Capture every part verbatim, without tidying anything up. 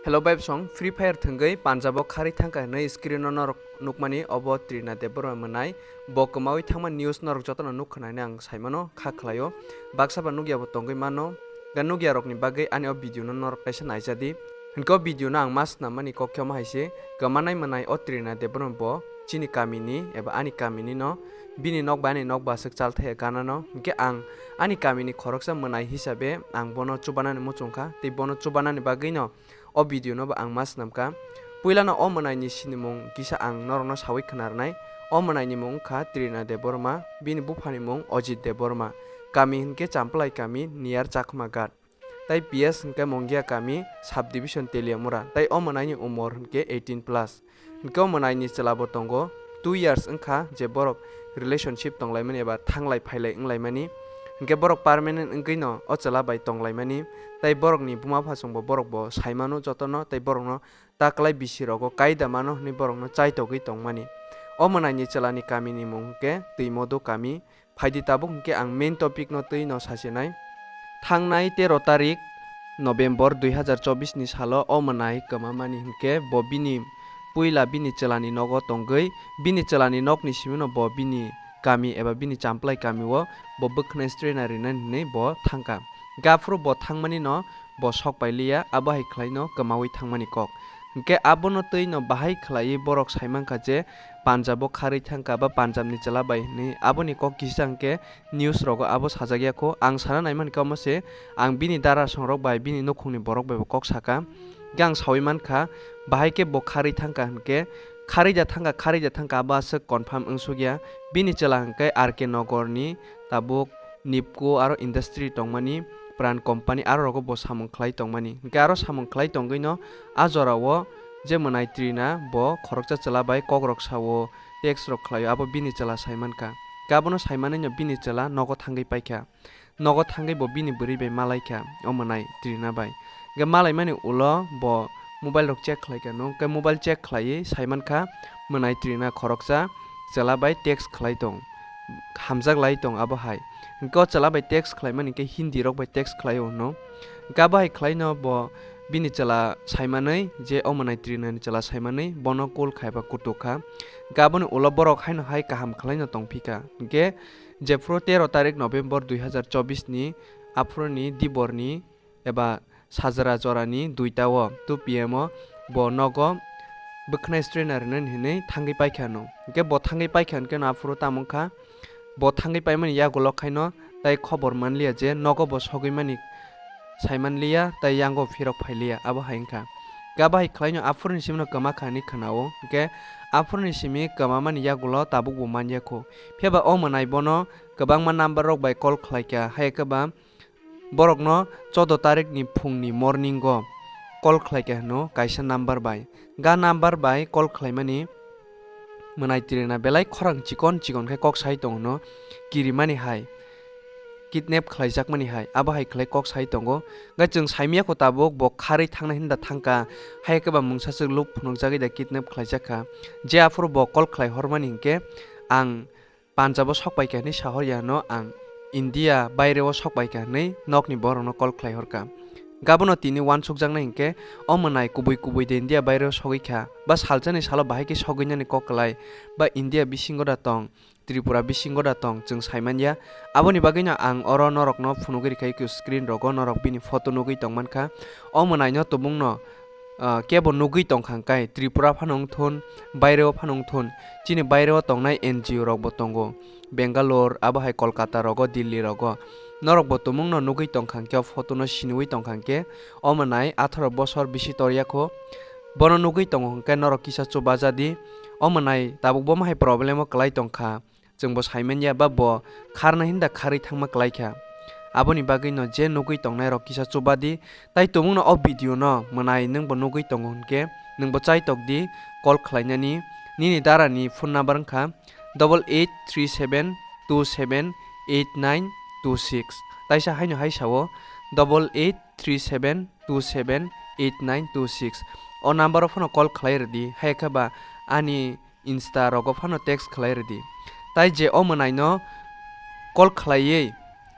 Hello bai bosong, Free Fire thwngwi Punjab o kharwi thangkha hwnwi screen o norok nukmani obo Trina Debbarma mwnai. Bo kwmawi thangma news norok jotono nukha hwnwi ang saimano kha khlaio. Baksa ba nukya bo tongwi mano. Ga nukya rokni bagwi ani o video no norok kaisa naijadi. Hwnkhe o video no ang ma swnam mani kok khe omo hai se, kwmanai mwnai o Trina Debbarma bo chini kamini eba ani kamini no, bini nok bai ani nok ba aswk chalthaya gana no. Hwnkhe ang ani kamini khoroksa mwnai hisabe ang bono chubanani muchung kha, tei bono chubanani bagwi no o video no bo ang ma swnam kha. Puila no o mwnai ni sinimung kisa ang norok no sawi khna rwnai. O mwnai ni mung wngkha Trina Debbarma, bini bupha ni mung Ajit Debbarma, kami hwnkhe Champlai kami near Chakma Ghat. Tai P S hwnkhe Mongia kami, sub division Teliamura, tai o mwnaini umor hwnkhe eighteen plus. Hwnkhe o mwnaini chwla bo tongo, two years wngkha je borok relationship tonglaimani eba thanglai phailai wnglaimani. Hwnkhe borok permanent wngwino o chwla bai tonglaimani, tai borokni buma phasongbo borokbo saimano jotono, tai borokno ta kwlai bisirogo kaida mano hwnwi borokno chaitogwi tongmani. O mwnaini chwlani kamini mung hwnkhe Twimodo kami. Phaidi tabuk hwnkhe ang main topic no twi no sasinai. Thangnai tero tarik November dui hazar chobbish ni salo o mwnai kwmamani hwnkhe bo bini puila bini chwlani nogo tongwi, bini chwlani nokni simi no bo bini kami eba bini Champlai kami o bo bwkhnai strena rinani hwnwi bo thangkha. Gaphuru bo thangmani no bo sok pai liya, abo hai khlai no kwmawi thangmani kok. Hwnkhe abono twi no bahai khlaiwi borok sai mankha je Punjab o kharwi thangkha ba Punjab ni chwla bai hwnwi, aboni kok kisa hwnkhe news rogo abo sajak ya kho. Ang sana nai mankha omo se, ang bini dara songrok bai bini nukhungni borok bai bo kok saka. Hwnkhe ang sawi mankha, bahai khe bo kharwi thangkha hwnkhe, kharwi da thangkha, kharwi da thangkha abo aswk confirm wngsuk ya. Bini chwla hwnkhe R K Nogor ni tabuk Nipco aro industry tongmani, Pran company aro rogo bo samung khlai tongmani. Hwnkhe aro samung khlai tongwino a jorao je mwnai Trina bo khoroksa chwla bai kokrok sao, text rok khlaio, abo bini chwla sai mankha. Hwnkhe abono sai manwino bini chwla nogo thangwi paikha. Nogo thangwi bo bini bwrwi bai malaikha o mwnai Trina bai. Hwnkhe malaimani ulo bo mobile rok check khlaikha no, hwnkhe mobile check khlaiwi sai mankha mwnai Trina khoroksa chwla bai text khlai tong, hamjak lai tong abo hai. Hwnkhe o chwla bai text khlaimani hwnkhe Hindi rok bai text khlaio hwno. Hwnkhe abo hai khlaino bo bini chwla saimanwi je o mwnai Trina ni chwla saimanwi bono call khai ba kutuk kha. Hwnkhe aboni ulo borok haino hai kaham khlaino tongphikha. Hwnkhe jephuru tero tarik November dui hazar chobbish ni aphuru ni diborni eba sajra jorani duita o two P M o bo nogo bwkhnai strena rinani hinwi thangwi paikha no. Hwnkhe bo thangwi paikha hwnkhe no aphuru tamo wngkha, bo thangwi paimani yagulo khaino tai khobor manliya je nogo bo sogwi mani sai manliya, tai yango phirok phailiya, abo hai wngkha. Hwnkhe abo hai khlaino aphuruni simi no kwma kha hinwi khwnao, hwnkhe aphuruni simi kwmamani yagulo tabuk bo manya kho. Phiya ba o mwnai bono kwbangma number rok bai call khlaikha, hai khe ba borokno choudo tarikni phungni morning o call khlaikha hwno kaisa number bai. Ga number bai call khlaimani mwnai Trina belai khorang chikon chikon khe kok sai tongo no, kirimani hai, kidnap khlaijakmani hai, abo hai khlai kok sai tongo. Ga chwng saimanya kho tabuk bo kharwi thangnai hinda thangkha, hai khe ba mungsa swk luk phunukjagwi da kidnap khlaijakha. Je aphuru bo call khlai hormani hinkhe ang Punjab o sok paikha hinwi sahor ya no ang India baire o sok paikha hinwi nokni borokno call khlai horkha. Gabono tini uansukjaknai hinkhe o mwnai kubui kubui de India baire o sogwi kha, ba salsani salo bahai khe sogwinani kok kwlai, ba India bisingo da tong, Tripura bisingo da tong, chwng sai manya. Aboni bagwino ang oro norokno phunugwi rikha, iko screen rogo norok bini photo nugwi tong mankha. O mwnaino tubungno, ah, kebo nugwi tongkha hwnkhe Tripura phano wngthun, baireo phano wngthun, chini baireo tongnai N G O rokbo tongo, Bangalore, abo hai Kolkata rogo, Delhi rogo. Norokbo tumungno nugwi tongkha hwnkhe, o photo no siniwi tongkha hwnkhe, o mwnai atharo bosor bisi torya kho. Bono nugwi tongo hwnkhe norok kisa chubajadi. O mwnai tabuk bo hai problem o kwlai tongkha. Chwngbo saimanya ba bo kharna hinda kharwi thangma kwlaikha. Aboni bagwino je nugwi tongnairok kisa chubadi, tai tumungno o video no mwnai nwngbo nugwi tongo hwnkhe nwngbo chaitokdi call khlainani. Nini darani phone number wngkha double eight three seven two seven eight nine two six. Taisa haino hai sao double eight three seven two seven eight nine two six. O number o phano call khlai rwdi, hai khe ba ani Insta rogo phano text khlai rwdi. Tai je o mwnaino call khlaiwi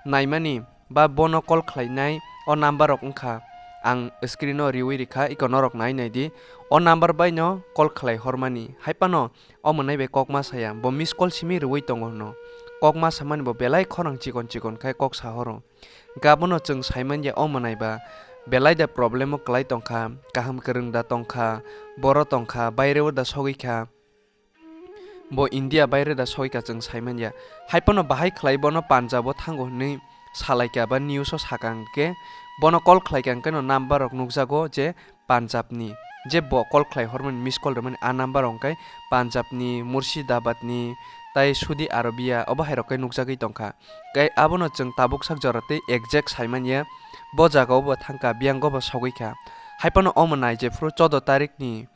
naimani ba bono call khlainai o number rok wngkha ang screen o riwi rikha, iko norok nai nai di. O number bai no call khlai hormani. Haipano o mwnai bai kok ma saya, bo miss call simi riwi tongo hwno. Kok ma samani bo belai khorang chikon chikon khai kok sa horo. Hwnkhe abono chwng saimanya o mwnai ba belai da problem o kwlai tongkha, kaham kwrwng da tongkha, boro tongkha, baire o da sogwi kha. Bo India baire da sogwi kha chwng saimanya. Haipano bahai khlai bono Punjab o thango hwnwi salaikha ba news o sakha hwnkhe bono call khlaikha hwnkhe no number rok nukjago je Punjab ni. Je bo call khlai hormani, miss call rwmani a number rok hwnkhe Punjab ni, Murshidabad ni, tai Saudi Arabia obo hai rok khe nukjagwi tongkha. Khe abono chwng tabuk sak jora tei exact saimanya bo jaga o bo thangkha, biyango bo sogwi kha. Haipano o mwnai jephuru choudo tarik ni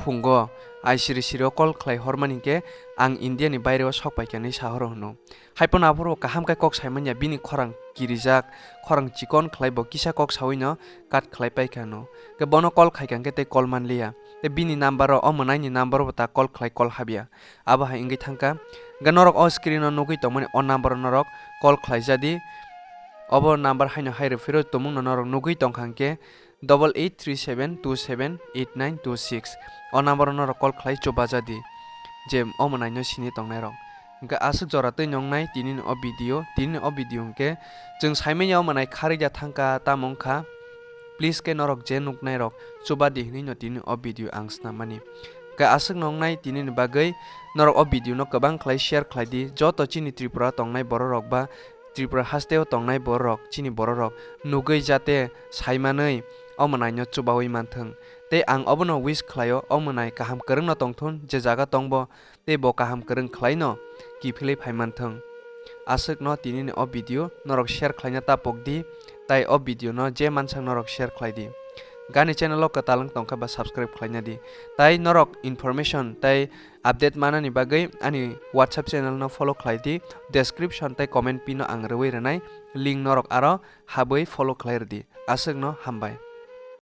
phungo aisiri siri o call khlai hormani hwnkhe ang India ni baire o sok paikha hinwi sahoro hwno. Haipano aphuru kaham khe kok saimanya, bini khorang kirijak, khorang chikon khlai bo kisa kok sawi no cut khlai paikha hwno. Khe bono call khaikha hwnkhe tei call manliya. Tei bini number o, o mwnai ni number o bo ta call khlai call habya. Abo hai wngwi thangkha. Hwnkhe norok o screen o nugwi tongmani o number o norok call khlai jadi. Obo number haino hai rw phiro tumung no norok nugwi tongkha hwnkhe double eight three seven two seven eight nine two six. O number o norok call khlai chuba jadi je o mwnai no sini tongnai rok. Hwnkhe aswk jora twi nongnai tini ni o video, tini ni o video hwnkhe chwng saimanya o mwnai kharwi da thangkha tamo wngkha. Please khe norok je nuknai rok chuba di hinwi no tini o video ang snam mani. Khe aswk nongnai tini ni bagwi norok o video no kwbang khlai share khlai di, joto chini Tripura tongnai borok rok ba Tripura haste o tongnai borok rok, chini borok rok nugwi jate saimanwi o mwnai no chubawi manthwng. Tei ang obono wish khlaio o mwnai kaham kwrwng no tongthun, je jaga tongbo tei bo kaham kwrwng khlaino kiphilwi phai manthwng. Aswkno tinini o video norok share khlaina ta pokdi, tai o video no je mansak norok share khlaidi. Gani channel o kwtal wng tongkha ba subscribe khlaina di. Tai norok information tai update manani bagwi ani WhatsApp channel no follow khlaidi. Description tai comment pin o ang rwui rwnai link norok aro habwi follow khlai rwdi. Aswkno hambai.